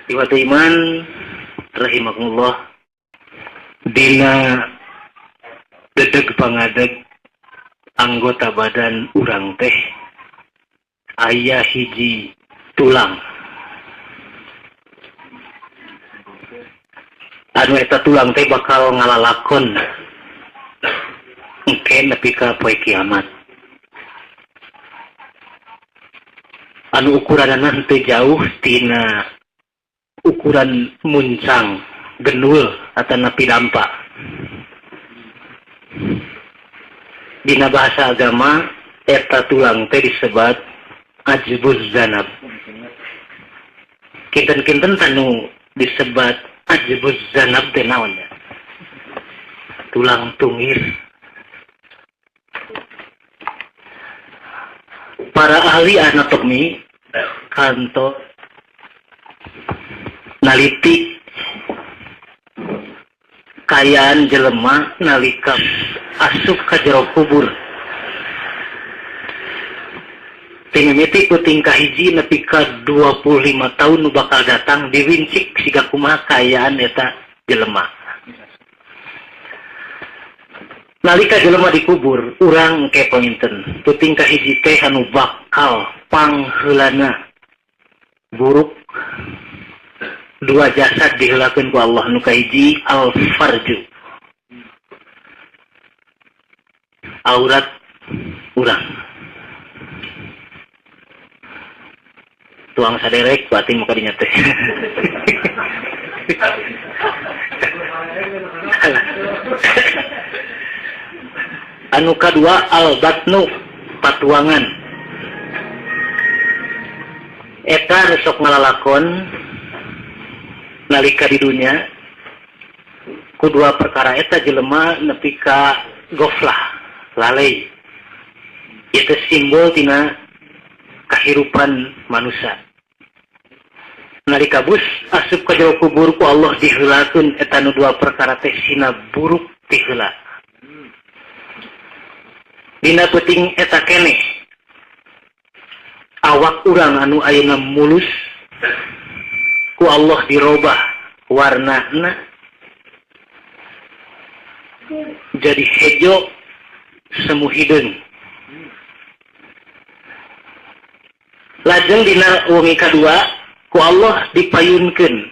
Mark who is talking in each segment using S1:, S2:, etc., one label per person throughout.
S1: Iwatu iman rahimakumullah, dina dedeg pangadeg anggota badan urang teh aya hiji tulang. Anu eta tulang teh bakal ngalalakon engke nepi ka poe kiamat. Anu ukuranana teu jauh tina ukuran muncang, genul atanapi dampak. Dina bahasa agama eta tulang teh disebat ajbuz zanab. Kinten-kinten tanu disebat ajbuz zanab teh naon ya? Tulang tungir. Para ahli anatomi kanto naliti kayaan jelema nalika asup ka jero kubur. Timimiti puting kahiji nepi ka 25 tahun nu bakal datang diwincik siga kumaha kayaan eta jelema. Nalika jelema dikubur, urang ke panginten puting kahiji teh anu bakal pangheulana buruk. Dua jasad diheulakeun ku Allah, nu kahiji al-farju, aurat urang. Tuang saderek batin muka dinya teh. Anu kadua al-batnu, patuangan. Eta nu sok ngalalakon nalika di dunia ku dua perkara eta jelema nepi ka goflah, lalai. Itu simbol tina kahirupan manusia. Nalika bus asup ka jero kubur ku Allah diheulakeun eta nu dua perkara teh sina buruk ti heula. Dina peuting eta keneh awak urang anu ayeuna mulus ku Allah dirobah warnana jadi hejo semu hideung. Lajeng dina wengi kadua ku Allah dipayunkeun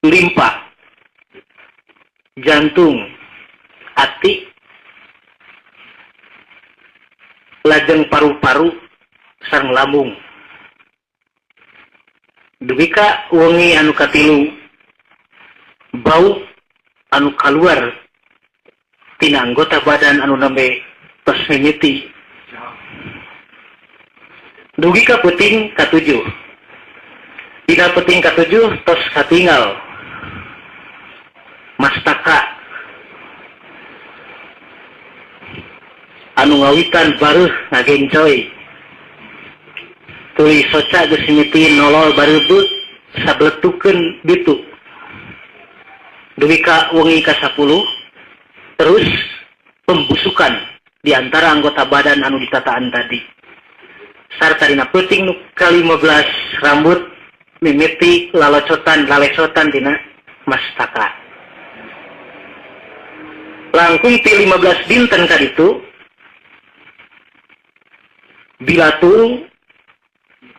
S1: limpa, jantung, ati, lajeng paru-paru sareng lambung. Dugi ka wengi anu katilu bau anu kaluar tina anggota badan anu nembe tos mimiti. Dugi ka peuting katujuh. Dina peuting katujuh tos katinggal mastaka anu ngawitan bareuh ngagencoy. Tuluy soca geus mimiti nolol bareubeut sabletukeun ditu. Dugi ka wengi ka 10 terus pembusukan di antara anggota badan anu ditataan tadi. Sarta dina peuting nu ka-15 rambut mimiti lalocotan lalesotan dina mastaka. Langkung ti 15 dinten ka ditu bilatung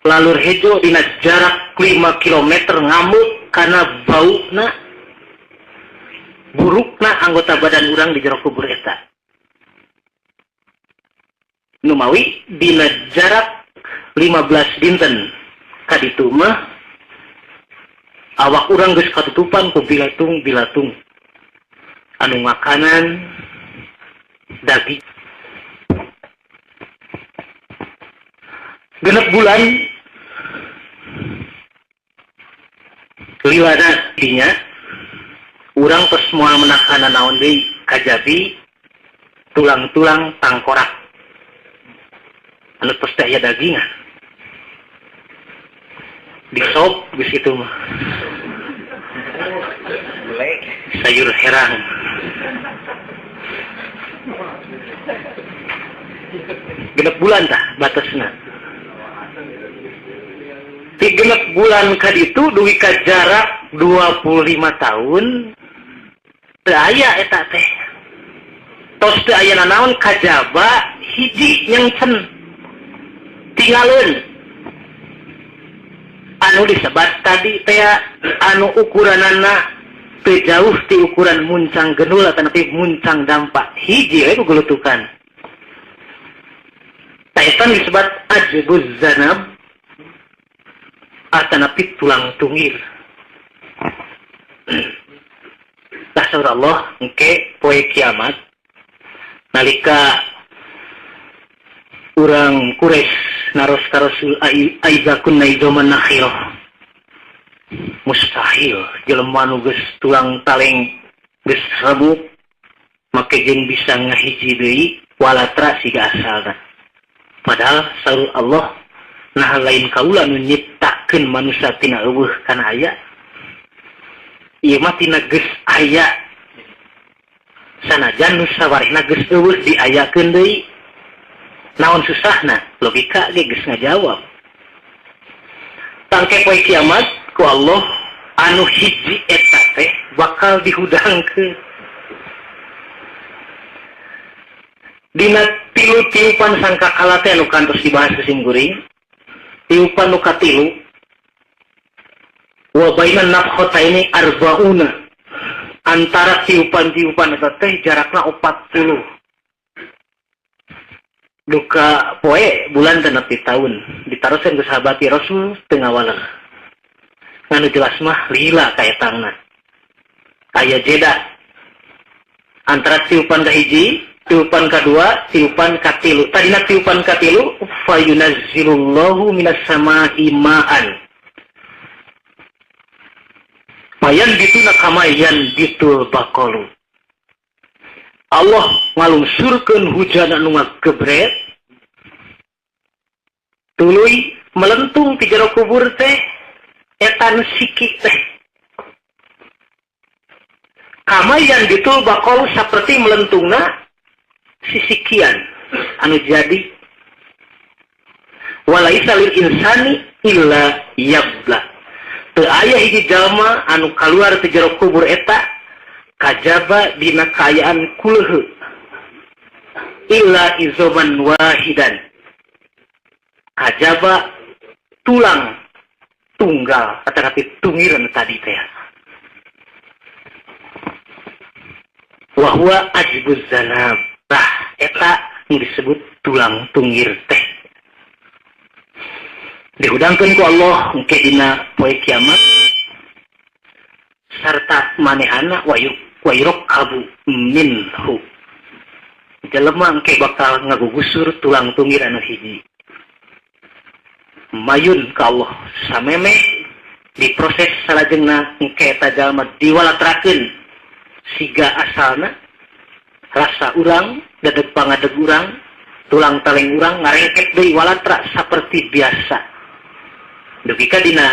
S1: lalur hejo dina jarak 5 km ngamuk karena bauna burukna anggota badan urang di jero kubur eta. Numawi dina jarak 15 dinten kaditu mah awak urang geus katutupan ku bilatung-bilatung anu makanan daging. Genep bulan lilana dinya urang tos moal menakana naon deui kajabi tulang-tulang tangkorak anu tos teh aya dagingan disop geus kitu mah sayur herang. Genep bulan tah batasna. Ti Ti genep bulan ka ditu dugi ka jarak 25 tahun teu aya eta teh. Tos teu aya nanaon kajaba hiji nyengcen tingaleun anu disebat tadi teh anu ukuranana teu jauh ti ukuran muncang genul atanapi muncang dampak hiji we gulutukan. Ta eta disebat ajbuz zanab atanapi tulang tunggir. Tah saur Allah engke poe kiamat nalika urang Quraisy naros ka Rasul aiza kunna izoman nakhirah. Mustahil jelema nu geus tulang taleng geus rebuk make jeung bisa ngahiji deui walatra siga asalna. Padahal saur Allah nah lain kaula nu nyiptakeun manusia tina eueuh kana aya. Ieu mah tina geus aya. Sanajan nu sawarehna geus eueuh diayakeun deui. Naon susahna? Logika ge geus ngajawab. Tangke poe kiamat ku Allah anu hiji eta teh bakal dihudangkeun. Dina tilu tiupan sangkakala teh anu kantos dibahas ku sim kuring. Tiupan nu katilu wa bainan nafkhataini arbauna, antara tiupan-tiupan eta teh jarakna 40. Duka poe bulan dan nepi tahun ditaroskeun ku sahabat Rasul teu ngawaler. Nganu jelas mah lila kaetangna. Aya jeda antara tiupan kahiji, tiupan kadua, tiupan katilu. Tadina tiupan katilu fayunazzilullahu minas samaa'i ma'an. Payan dituna kamayan bitul baqalu. Allah ngalungsurkeun hujan anu ngagebret tuluy melentung ti jero kubur teh eta nu siki teh. Kamayan bitul baqalu saperti melentungna sisikian anu jadi walaisa lil insani illa yabla. Teu aya hiji jalma anu kaluar ti jero kubur eta kajaba dina kaayaan kuleuh illa izoman wahidan, kajaba tulang tunggal atanapi tungiran tadi teh. Wa huwa ajbuz zanab. Tah eta nu disebut tulang tunggir teh. Dihudangkeun ku Allah engke dina poe kiamat sarta manehana wayurakabu minhu. Jelema engke bakal ngagugusur tulang tunggir anu hiji. Mayun ka Allah sameme diproses salajengna engke eta jalma diwalatrakeun siga asalna rasa urang dedeg pangadeg urang tulang taleng urang ngarengket deui walatra saperti biasa. Dugi ka dina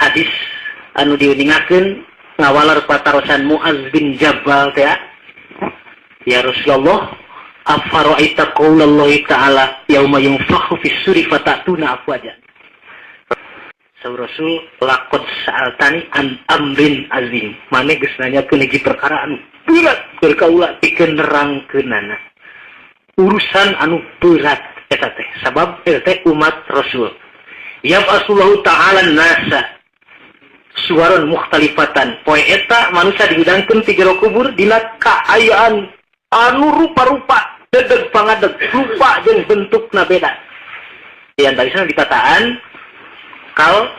S1: hadis anu diuningakeun ngawalar patarosan Muaz bin Jabal teh, ya Rasulullah, afara'aita qaulallahi ta'ala yauma yunfakhu fis suri fatatuna afwaja. Saur Rasul laqad sa'altani an amrin azim. Mane geus nanyakeun hiji perkara anu berat keur kaula pikeun nerangkeunana. Urusan anu berat eta teh sabab eta teh umat Rasul. Yab'atsullahu ta'ala nasa suwaron mukhtalifatan. Poe eta manusia dihudangkeun ti jero kubur dina kaayaan anu rupa-rupa, dedeg pangadeg, rupa jeung bentukna beda. Yang tadi sana ditataan kal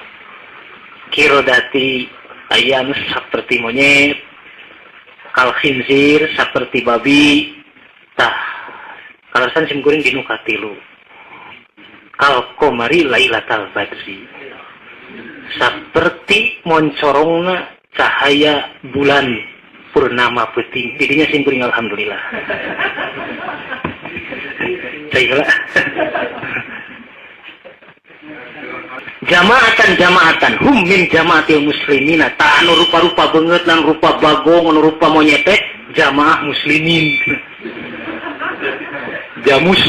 S1: kirodati aya anu saperti monyet, kal khinzir saperti babi. Tah kalasan sim kuring dinu katilu. Kal komari lailatal badri, saperti moncorongna cahaya bulan purnama peuting. Didinya sim kuring alhamdulillah. Cai heula. Jamaatan jamaatan hum min jamaatil muslimina. Ta anu rupa-rupa beungeut lan rupa bagong anu rupa monyet teh jamaah muslimin. Jamus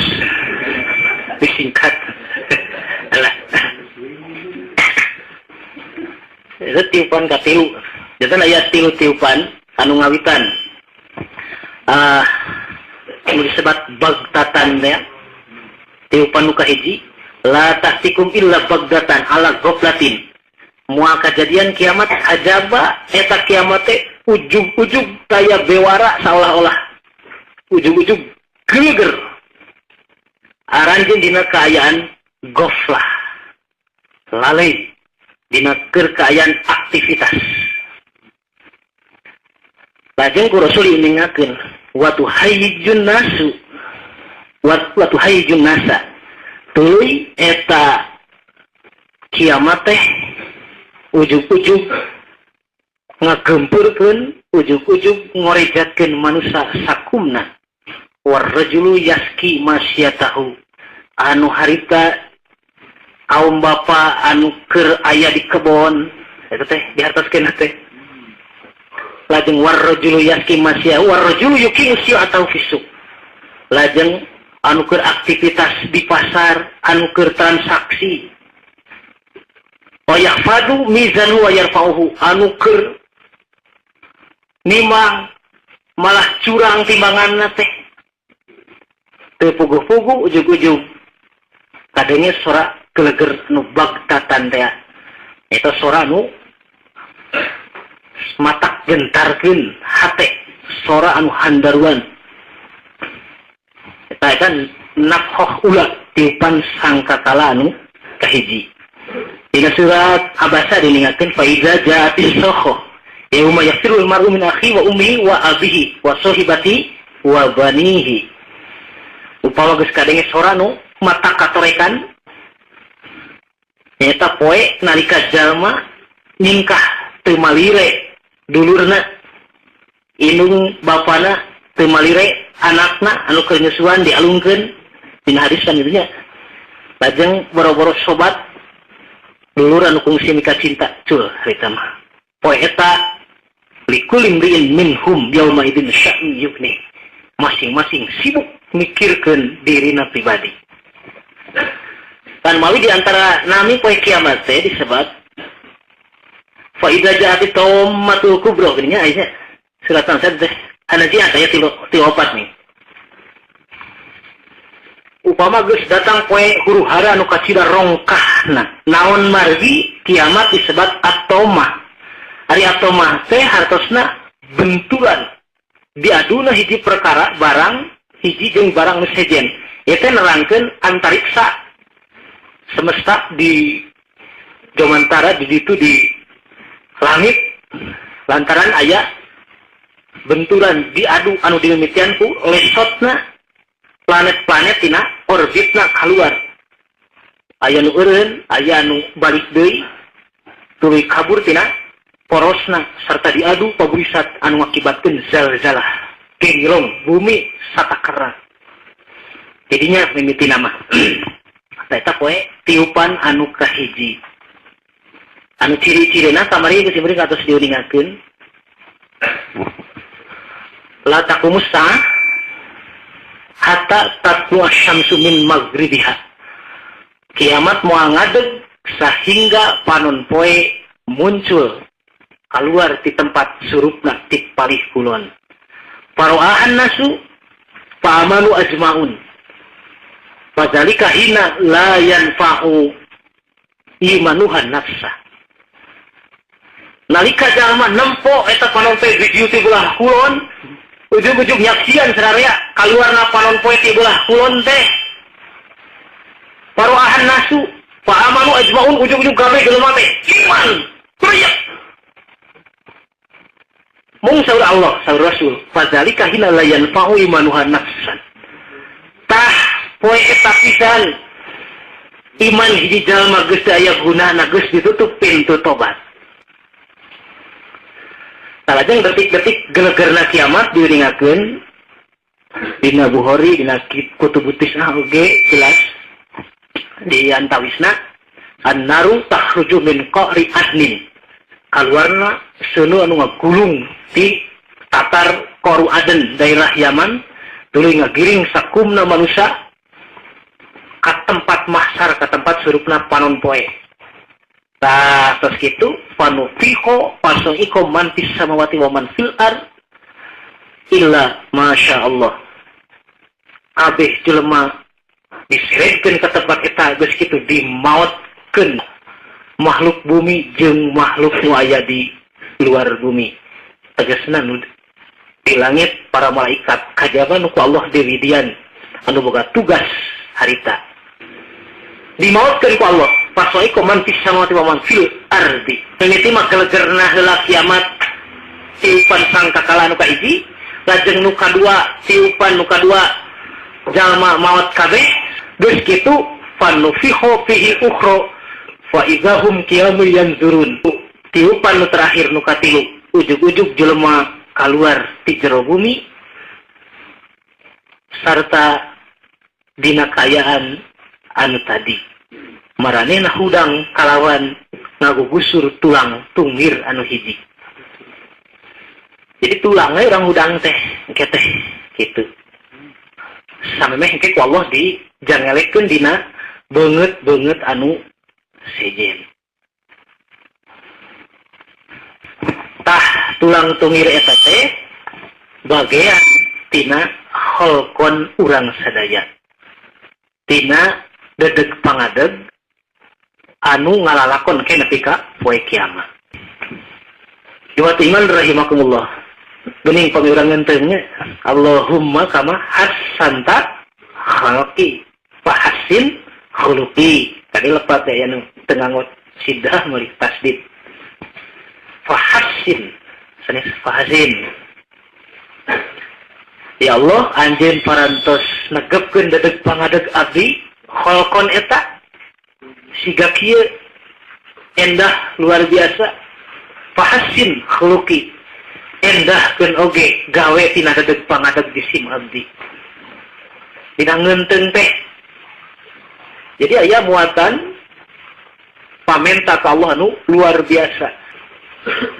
S1: disingkat. Alah. Itu tiupan katilu. Jadi aya tilu tiupan anu ngawitan. Anu disebat bagtatan ya. Tiupan nu kahiji la tahtikum illa bagdatan ala goflatin. Moal kajadian kiamat ajaba eta kiamat teh ujug-ujug kaya bewara seolah-olah ujug-ujug geleger. Aranjeun dina kaayaan goflah, lalai dina keur kaayaan aktivitas. Lajeng ku Rasul iningakeun wa tuhayyijun nasu wa tuhayyijun nasa. Tuluy eta kiamat teh ujug-ujug ngagempurkeun, ujug-ujug ngorejatkeun manusia sakumna. Warrajulu yaski masyatahu. Anu harita kaum bapa anu keur aya di kebon eta teh dihartoskeun teh. Lajeng warrajulu yaski masyahu warrajulu yuqimu atau fisuk. Lajeng anu keur aktivitas di pasar, anu keur transaksi. Wa yahfadu mizanu wa yarfa'uhu, anu keur nimang malah curang timbanganna teh. Teu puguh-puguh ujug-ujug kadenge sora geleger nu bagtatan teh. Eta sora nu matak gentarkeun hate, sora anu handaruan. Eta kan nafkhah ula tiupan sangkakala anu kahiji. Dina surat Abasa diningatkeun fa iza ja'atis sakha yauma yafirul mar'u min akhi wa ummihi wa abihi wa sahibati wa banihi. Upama geus kadenge sora nu mata katorekan nyaeta poe nalika jalma nyingkah teu malire dulurna, indung bapana teu malire anakna anu keur nyusuan dialungkeun dina hadis kan kitu nya. Lajeng boro-boro sobat dulur anu kungsi mika cinta cul harita mah. Poe eta likulli imri'in minhum yauma idzin sya'nu yughni. Masing-masing sibuk mikirkeun dirina pribadi. Kan mawi di antara nami poe kiamat teh disebat fa idza ja'at tawmatul kubra geuning nya aya surat An-Sad teh An-Nazi'at aya 3 nih. Upama geus datang poe huru hara anu kacida rongkahna, naon margi kiamat disebat atomah. Ari atomah teh hartosna benturan diaduna hiji perkara barang hiji jeung barang nu sejen. Ieu teh nerangkeun antariksa semesta di jomantara di ditu di langit lantaran aya benturan diadu anu dimimitian ku lesotna planet-planet tina orbitna keluar. Aya nu eureun, aya nu balik deui, tuluy kabur tina porosna serta diadu paburisat anu ngakibatkeun zalzalah, genglong bumi satakera. Jadinya mimiti nama. Eta poe tiupan anu kahiji. Anu ciri-cirina kamari geus diberi atos diuningakeun. La taqumus saah hatta tatlu asyamsu min maghribiha. Kiamat moal ngadeg sehingga panon poe muncul keluar di tempat surupna ti palih kulon. Paroahan nasu pa'amanu ajmaun. Fadzalika hina la yanfa'u imanuhan nafsa. Nalika jalma nempo eta panon poe didieu ti belah kulon, ujug-ujug nyaksian sararea kaluarna panon poe ti belah kulon teh. Paroahan nasu pa'amanu ajmaun, ujug-ujug kabeh jelema teh iman teriak. Mung saur Allah, saur Rasul, fadzalika hina la yanfa'u imanuhan nafsan. Tah poe eta pisan iman hiji jalma geus teu aya gunana, geus ditutup pintu tobat. Talajeng detik-detik gelegerna kiamat diuningakeun dina Bukhari, dina Kutubut Tis'ah oge jelas di antawisna an-naru takhruju min qa'ri adnin. Kaluarna seuneu anu ngagulung di tatar Qaru Aden daerah Yaman, tuluy ngagiring sakumna manusia ka tempat mahsar, ka tempat surupna panon poe. Tah tos kitu Fanufiho fasoiko man fis samawati wa man fil ard illa masya Allah. Kabeh jelema diseretkeun ka tempat eta geus kitu dimaotkeun makhluk bumi jeung makhluk nu aya di luar bumi. Tegasna nu di langit para malaikat kajaba nu ku Allah diwidian anu boga tugas harita. Dimaotkeun ku Allah fasoiko man fis samawati wa man fil ardi. Mimiti mah gelegerna heula kiamat tiupan sangkakala nu kahiji, lajeng nu kadua tiupan nu kadua jalma maot kabeh, geus kitu fanufiho fihi ukhra fa idzahum qiyamun yanzurun. Tiupan nu terakhir nu katilu, ujug-ujug jelema kaluar ti jero bumi sarta dina kaayaan anu tadi. Maranehna hudang kalawan ngagugusur tulang tungir anu hiji. Jadi tulangnya orang hudang teh, engke teh kitu. Samemeh engke ku Allah dijangelekeun dina beungeut-beungeut anu sejen. Tah tulang tungir eta teh bagean tina kholqon urang sadaya. Tina dedeg pangadeg anu ngalalakon ke nepi ka poe kiamat. Iwat iman rahimakumullah. Gening pamiurang ngentengnya Allahumma kama hassanta khalqi fahassin khuluqi. Tadi lepat ya anu teu nganggo sidah meuli tasdid. Fahassin sanes fahasin. Ya Allah, anjeun parantos negepkeun dedeg pangadeg abdi kholqon eta siga kieu endah luar biasa. Fahassin khuluqi, endahkeun oge gawe tina dedeg pangadeg jisim abdi. Dina ngeunteung teh. Jadi aya muatan pamenta ka Allah anu luar biasa.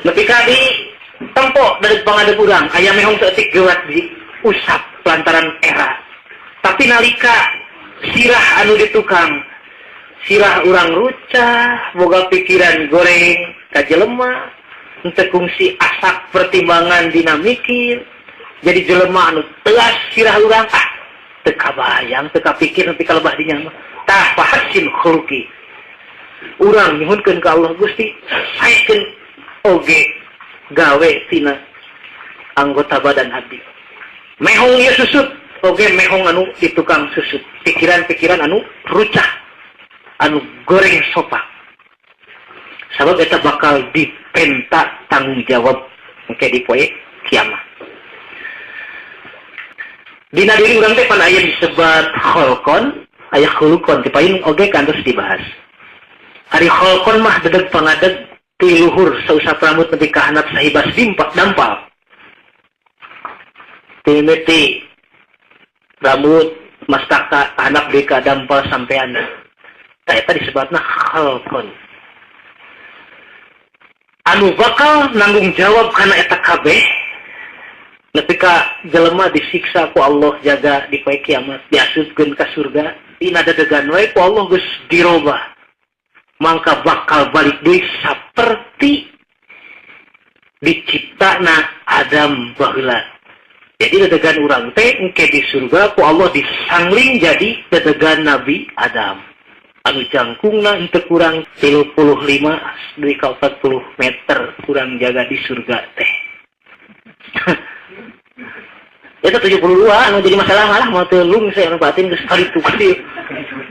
S1: Nepi ka di tempo dedeg pangadeg urang aya mehong saeutik geuwat di usap lantaran era. Tapi nalika sirah anu di tukang, sirah urang rucah, boga pikiran goreng ka jelema, henteu kungsi asak pertimbangan dina mikir. Jadi jelema anu telas sirah urang, ah teu kabayang, teu kapikir nepi ka lebah dinya mah. Tah fahasin khuluqi. Urang nyuhunkeun ka Allah Gusti, saekeun oge gawe tina anggota badan abdi. Mehong ieu susut, oge mehong anu di tukang susut. Pikiran-pikiran anu rucah, anu goreng sopak. Sabab eta bakal dipenta tanggung jawab engke di poe kiamat. Dina diri urang teh pan aya disebat kholqon, aya khuluqon, ti payun oge kantos dibahas. Ari kholqon mah dedeg pangadeg ti luhur sausap rambut nepi ka handap sahibas dimpak dampal. Timiti rambut mastaka handap deui ka dampal sampean. Tah eta disebutna kholqon. Anu bakal nanggung jawab kana eta kabeh nepi ka jelema disiksa ku Allah jaga di poe kiamat, diasupkeun ka surga, dina dedegan wae ku Allah geus dirobah. Mangka bakal balik deui saperti diciptana Adam baheula. Jadi dedegan urang teh engke di surga ku Allah disangling jadi dedegan Nabi Adam. Anu jangkungna henteu kurang 35 dugi ka 40 meter kurang jaga di surga teh. Eta 72 anu jadi masalah malah mau teu lungse anu batin geus kali tu kali.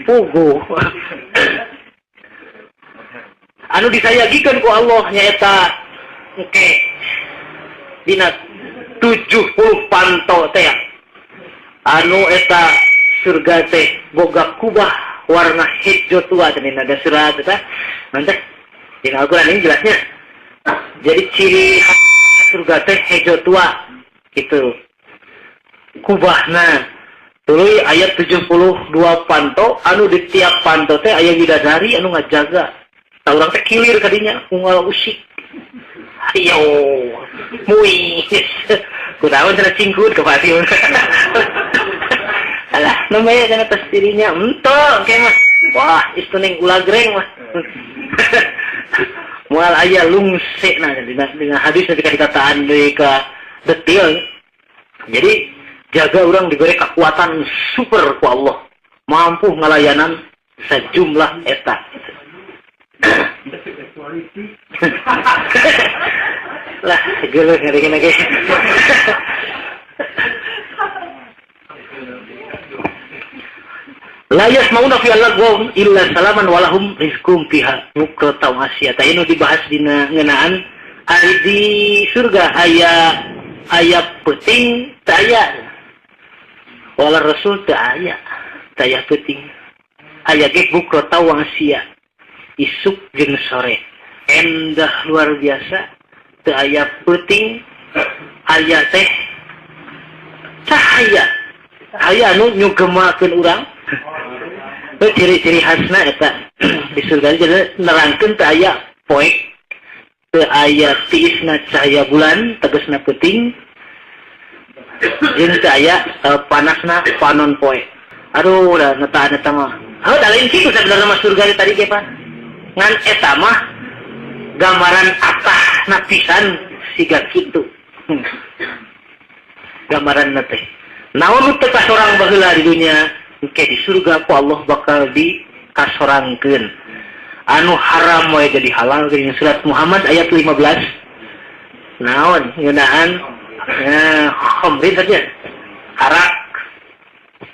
S1: Puguh. Anu disayagikeun ku Allah nyaeta engke dina 70 panto teh. Anu eta surga teh boga kubah warna hijau tua cenah ada surat eta. Mantap. Dina Al-Qur'an ini jelasnya. Jadi ciri surga teh hijau tua gitu. Kubahna tuluy ayat 72 panto anu di tiap panto teh aya widadari anu ngajaga. Tah urang teh kilir kadinya unggal usik. Ayo, muis. Kunaon cenah cingkut ke pati. Alah, namanya kana tos dirinya entong ke mah. Wah, istuning ulagreng mah. Moal aya lungsena dina hadis ketika dikataan deui ka detail. Jadi jaga orang diberi kekuatan super ku Allah, mampu ngalayanan sejumlah eta. Lah, geuleuh ngarengin ge. La yasmauna fi al-lagwa illa salaman walahum rizqum fiha bukratan wa asya. Ta anu dibahas dina ngeunaan ari di surga aya aya peuting teu aya. Wala rasul teu aya, teu aya peuting. Aya ge bukratan wa asya. Isuk jeung sore. Endah luar biasa, teu aya peuting, aya teh cahaya. Aya anu nyugemakeun urang. Ciri-ciri khasna eta di surga jadi nerangkeun teu aya poek, teu aya tiisna cahaya bulan tegasna peuting, jeung teu aya panasna panon poe. Aduh, da netaan eta mah. Heuh, da lain kitu sabenerna mah surga tadi ge, Pak. Ngan eta mah gambaran atahna pisan siga kitu. Gambaranna teh. Naon nu teu kasorang baheula di dunya, engke di surga ku Allah bakal dikasorangkeun. Anu haram we jadi halal geuning surat Muhammad ayat 15. Naon ngeunaan khamrin saja. Arak.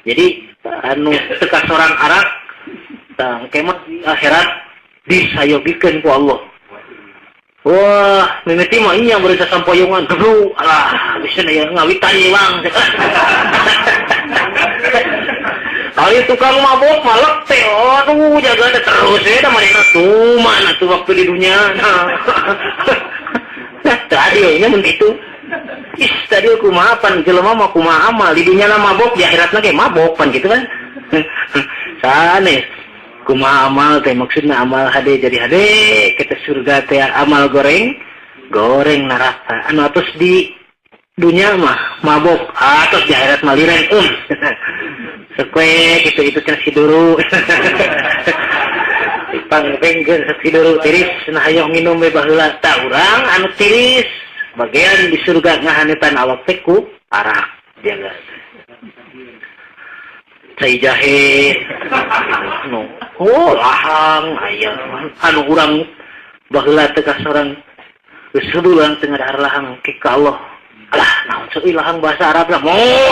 S1: Jadi anu teu kasorang arak tah engke mah di akhirat disayogikeun ku Allah. Wah, mimiti mah inya bari sasampoyongan gebru, alah bisa aya ngawitan iwang. Kali tukang mabok malek teh, aduh jaga teh terus ya, da manehna tuman atuh waktu di dunia. Nah, tadi nya mun kitu. Ih, tadi kumaha pan jelema mah kumaha amal di dunya na mabok, di akhiratna ge mabok pan kitu kan. Sanes kumaha amal teh maksudna amal hade jadi hade kita surga teh amal goreng goreng neraka anu atos di dunia mah mabok atos di akhirat mah liren sekwe kitu itu cenah siduru pangpengkeun siduru tiris nah hayoh nginum we baheula ta urang anu tiris bagian di surga ngahanetan awak teh ku arak jaga cai jahe no oh lahang aya anu urang baheula teh ka sorang geus urang teu ngadahar lahang ke ka Allah alah naon seuih lahang bahasa Arab lah moal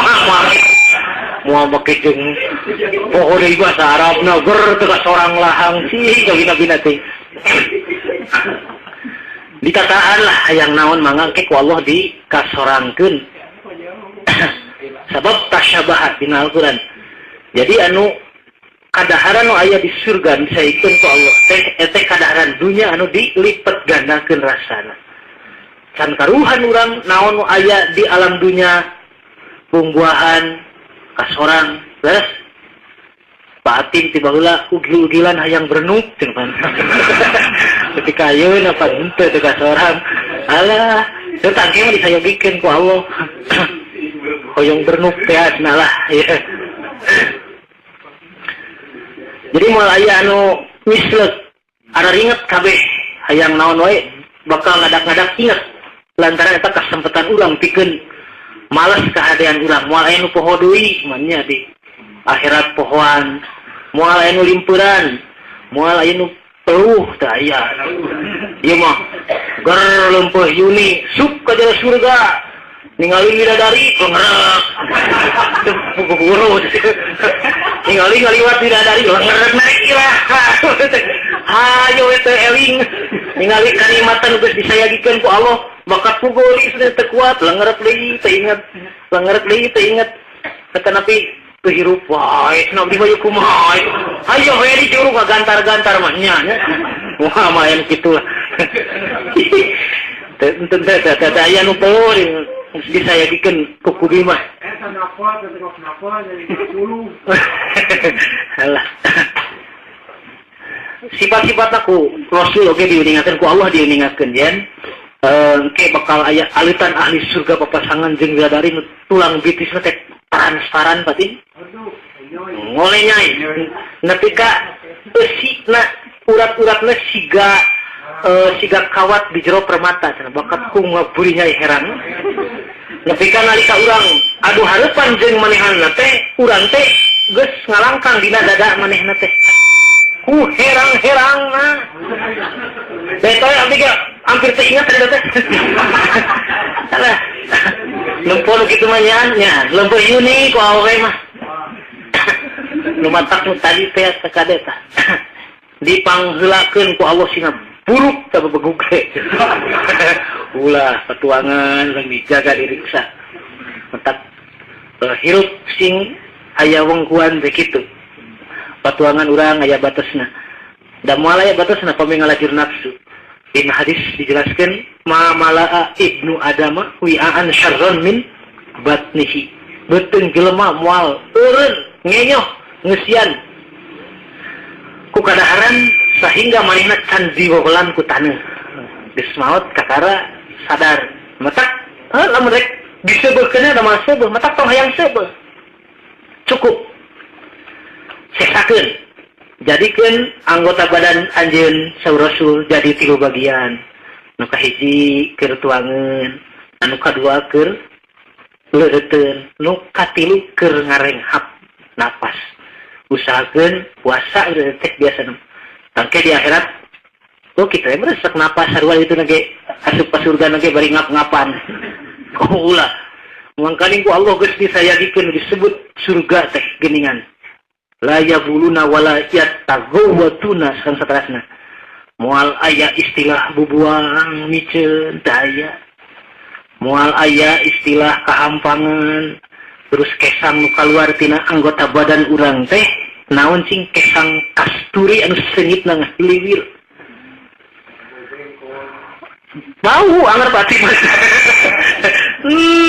S1: moal make jeung poho deui bahasa Arabna ger teu ka sorang lahang sih gabina-bina teh ditataan lah hayang naon mangga ke ku Allah dikasorangkeun sabab tasyabahat dina Al-Qur'an. Jadi anu kadaharan nu aya di surga disaikeun ku Allah teh eta kadaharan dunya anu dilipet gandakeun rasana. Can karuhan urang naon nu aya di alam dunya buah-buahan kasorang leres Pak Atim ti baheula ugil-ugilan hayang berenuk cenah pan. Ketika ayeuna pan henteu teu kasorang. Alah, teu tangke mah disayogikeun ku Allah. Hoyong berenuk teh cenah lah ya. Jadi moal aya anu mislek araringet kabeh hayang naon wae bakal ngadak-ngadak inget lantaran eta kasempetan urang pikeun males kahadean urang moal aya nu poho deui manya di akhirat pohoan moal aya nu limpuran moal aya nu peluh teu aya ieu mah ger leumpeuh yuni sup ka jero surga ningali bidadari lengerek buru ningali ngaliwat bidadari lengerek naik lah hayo teh eling ningali kanikmatan geus disayagikeun ku Allah bakat pugoli sudah teu kuat lengerek deui teu inget lengerek deui teu inget tetapi teu hirup wae cenah abdi mah kumaha hayo we di curug gantar-gantar mah nya wah main kitu lah teu teu aya nu peluh disayagikeun ku kudu mah.
S2: Eta napa teh napa jadi 10.
S1: Alah. Sifat-sifat aku Rasul oge diuningakeun ku Allah diuningakeun yen engke bakal aya alitan ahli surga papasangan jeung bidadari nu tulang bitisna teh transparan pati.
S2: Aduh,
S1: ngoleh nyai. Nepi ka eusina urat-uratna siga Siga kawat di jero permata cenah bakat ku ngaburinya herang. Nepi ka nalika urang adu hareupan jeung manehanna teh urang teh geus ngalangkang dina dada manehna teh. Ku herang-herangna. Betoy abdi ge hampir teu ingat tadi teh. Salah. Lempon kitu mah nya, lempon yuni ku awewe mah. Nu matak nu tadi teh sakade tah. Dipangheulakeun ku Allah sina buruk tah bebegug teh. Ulah patuangan urang dijaga diriksa. Matak hirup sing aya wengkuan teh kitu. Patuangan urang aya batasna. Da moal aya batasna pami ngalajur nafsu. Dina hadis dijelaskeun ma malaa ibnu adama wi'an syarran min batnihi. Beuteung jelema moal eureun ngenyoh ngeusian ku kadaharan sehingga manehna can diwewelan ku taneuh. Geus maot kakara sadar. Matak lamun rek disebeukeun da moal seubeuh, matak tong hayang seubeuh. Cukup. Sesakeun. Jadikeun anggota badan anjeun saur Rasul jadi 3 bagian. Nu kahiji keur tuangeun, anu kadua keur leureuteuun, nu katilu keur ngarenghap napas. Usahakeun puasa udah teh biasa nu. Tangke di akhirat oh kitu we meresek napas sarua itu nage asup ka surga nage bari ngap-ngapan. Oh ulah. Mangkaning ku Allah geus disayagikeun disebut surga teh geuningan. La yabuluna wala yattagawatuna sareng saterasna. Moal aya istilah bubuang miceun teu aya. Moal aya istilah kahampangan terus kesang nu kaluar tina anggota badan urang teh naon cing kesang kasturi anu seungitna ngahiliwir. Bau anger pati.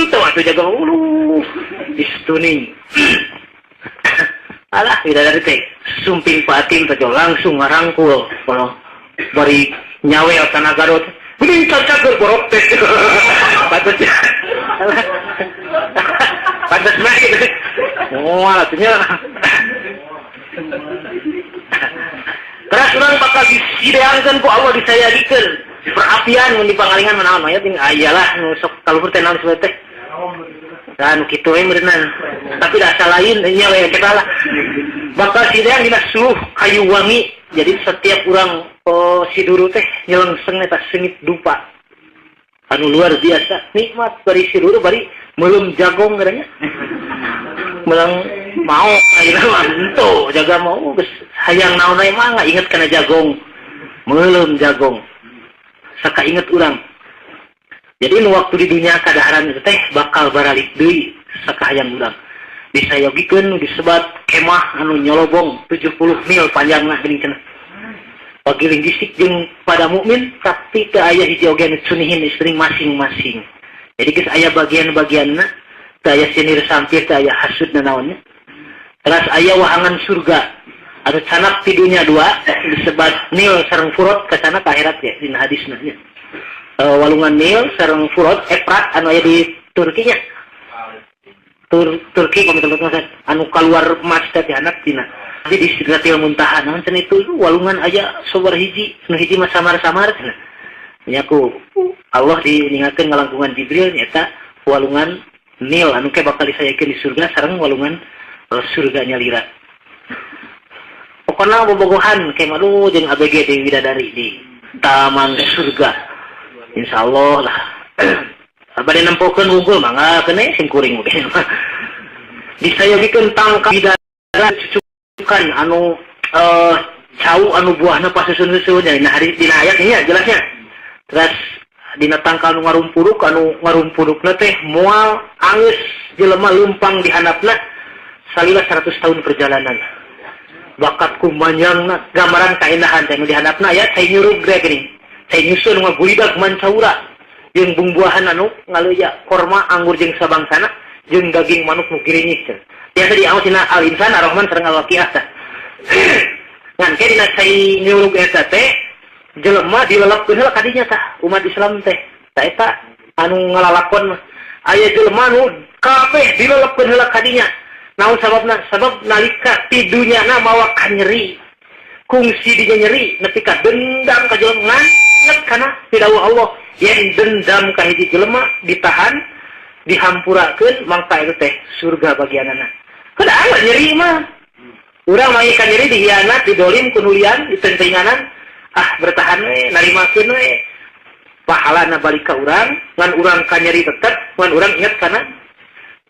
S1: Tuh atuh jaga ulu. Istuning. Alah bidadari teh sumping patin teh langsung ngarangkul kalau bari nyawel kana garot. Geuning cacager borok teh. Pantes. Pantes mah gitu. Moal atuh nya. Terus urang bakal disideangkeun ku Allah disayagikeun. Perapian mun dipangalingan mah naon aya jeung aya lah nu sok kaluhur teh naon disebut teh. Dan kitu we meureunna. Tapi da asa lain nya we kita lah. Bakal sideang dina suluh kayu wangi. Jadi setiap urang siduru teh nyelengseng eta seungit dupa. Anu luar biasa nikmat bari siduru bari meuleum jagong katanya. Melang mau ayeuna mah henteu jaga mau geus hayang naon we mah inget kana jagong. Meuleum jagong. Saka inget urang. Jadi nu waktu di dunia kadaharan itu teh bakal baralik deui sakahayang urang. Disayogikeun nu disebat kemah anu nyolobong 70 mil panjangna geuning cenah. Pagiling gisik jeung pada mukmin tapi teu aya hiji oge anu sunihin istri masing-masing. Jadi geus aya bagian-bagianna, teu aya sinir sampir, teu aya hasud nanaonnya. Teras aya wahangan surga. Anu canak ti dunia dua disebat Nil sareng Furot kasana ka akhirat ya dina hadisna nya. Walungan Nil sareng Furot Efrat anu aya di Turki nya. Turki komitel anu kaluar emas teh ti anak dina. Jadi di Sidratil Muntaha naon cenah itu walungan aya sobar hiji, nu hiji mah samar-samar cenah. Nya ku Allah diningakeun ngalangkungan Jibril nyaeta walungan Nil anu ke bakal disayakeun di surga sareng walungan surga nyalira. Pokona bobogohan ke malu jeung ABG di widadari di taman surga. Insyaallah lah. Bade nempokeun wungkul mangga keun sing kuring mungkin. Disayogikeun tangkal bidadari cucukan anu cau anu buahna pasusun-susun dina hari dina ayat nya jelasnya. Terus dina tangkal nu ngarumpuruk anu ngarumpurukna teh moal angeus jelema leumpang di handapna salila 100 tahun perjalanan. Bakat kumanyangna gambaran kaindahan teh nu di handapna aya cai nyurug teh geuning. Cai nyusun ngagulidag mancaura jeung bumbuahan anu ngaleuya korma anggur jeung sabangsana jeung daging manuk nu girinyik cenah. Biasa diaos dina Al-Insan Ar-Rahman sareng Al-Waqiah tah. Ngan ke dina cai nyurug eta teh jelema dilelepkeun heula kadinya tah umat Islam teh. Tah eta anu ngalalakon mah aya jelema nu kabeh dilelepkeun heula kadinya. Naon sababna? Sabab nalika ti dunyana mawa kanyeri. Kungsi dinya nyeri nepi ka dendam ka jelema ngan Ingat kana pidawuh Allah yen dendam ka hiji jelema ditahan dihampurakeun mangka itu teh surga bagianana. Kudu anggar nyeri mah. Urang mah ka nyeri dihianat, didolim ku nulian, ditentinganan, ah bertahan we, narimakeun we. Pahalana balik ka urang, ngan urang ka nyeri tetep, ngan urang ingat kana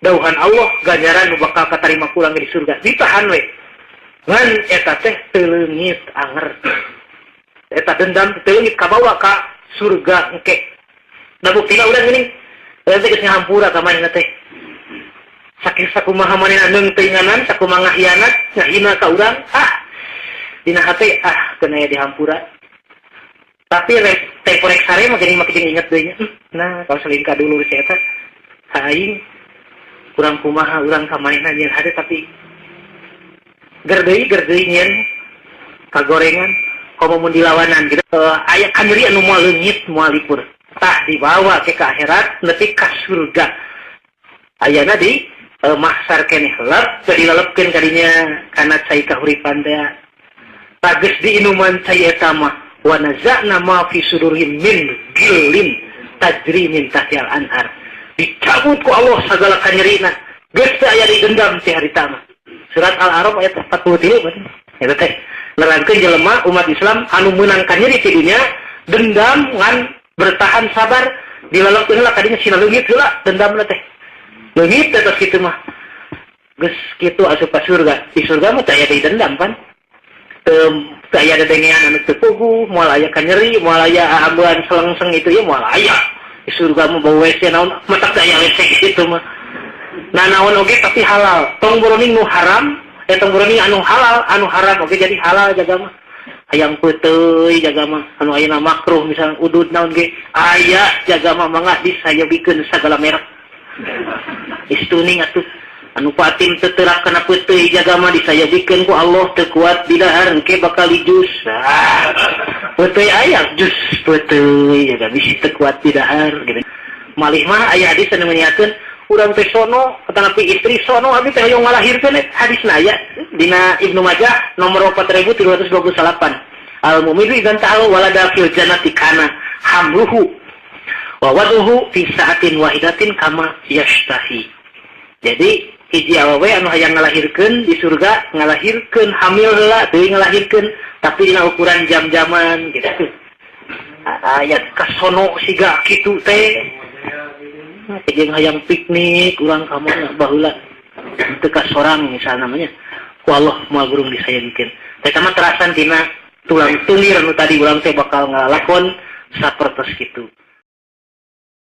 S1: dauhan Allah ganjaran nu bakal katarima ku urang di surga. Ditahan we. Ngan eta teh teu leungit anger. Eta dendam teu leungit kabawa ka surga engke. Da buktina urang geuning eta geus ngahampura ka manehna teh. Saking sakumaha manehna neungteuinganan, sakumaha ngahianat, ngahina ka urang, ah dina hate ah keun aya dihampura. Tapi rek teh korek sare mah geuning make jeung inget deui nya. Nah, kalau selingkah ka dulur si eta aing kurang kumaha urang ka manehna nyeun hate tapi gerdeuy nyeun kagorengan komo mun dilawanan gitu. Aya kanyeri anu moal leungit moal lipur. Tah dibawa ke akhirat nepi ka surga. Ayana di mahsar keneh lep teu dilelepkeun kadinya kana cai kahuripan teh. Tageus diinuman cai eta mah wa naza'na ma fi sudurihim min gillin tajri min tahtihal anhar. Dicabut ku Allah sagala kanyerina. Geus teu aya didendam ti harita mah. Surat Al-A'raf ayat 43 berarti. Eta teh nerangkeun jelema umat Islam anu meunang kanyeri ti dunya dendam ngan bertahan sabar dilelepkeun heula kadinya sina leungit heula dendamna teh. Leungit teh tos kitu mah. Geus kitu asup ka surga. Di surga mah teu aya deui dendam pan. Teu aya dedengean anu teu puguh, moal aya kanyeri, moal aya aambean selengseng itu ya moal aya. Di surga mah bau WC naon, matak teu aya WC kitu mah. Nah naon oge tapi halal. Tong boroning nu haram, tong boroning anu halal, anu haram oge jadi halal jaga mah. Hayang peuteuy jaga mah, anu ayeuna makruh misalnya udud naon ge aya jaga mah mangga disayobikeun sagala merek. Istuning atuh anu patim teu teurak kana peuteuy jaga mah disayobikeun ku Allah teu kuat didahar engke bakal dijus. Ah, peuteuy aya jus peuteuy jaga bisi teu kuat didahar gitu. Malih mah aya hadis anu menyakeun urang teh sono katanapi istri sono abdi teh hoyong ngalahirkeun hadisna aya dina Ibnu Majah nomor 4328. Al mu'minu idzan ta'al walada fil jannati kana hamluhu wa waduhu fi sa'atin wahidatin kama yashtahi. Jadi hiji awewe anu hayang ngalahirkeun di surga ngalahirkeun hamil heula teuing ngalahirkeun tapi dina ukuran jam-jaman gitu. Ayat kasono siga kitu teh. Jeung hayang piknik urang ka mana baheula teu ka sorang misalna namanya ku Allah moal burung disayangkeun. Teh mah terasan tina tulang tungir nu tadi urang teh bakal ngalakon sapertos kitu.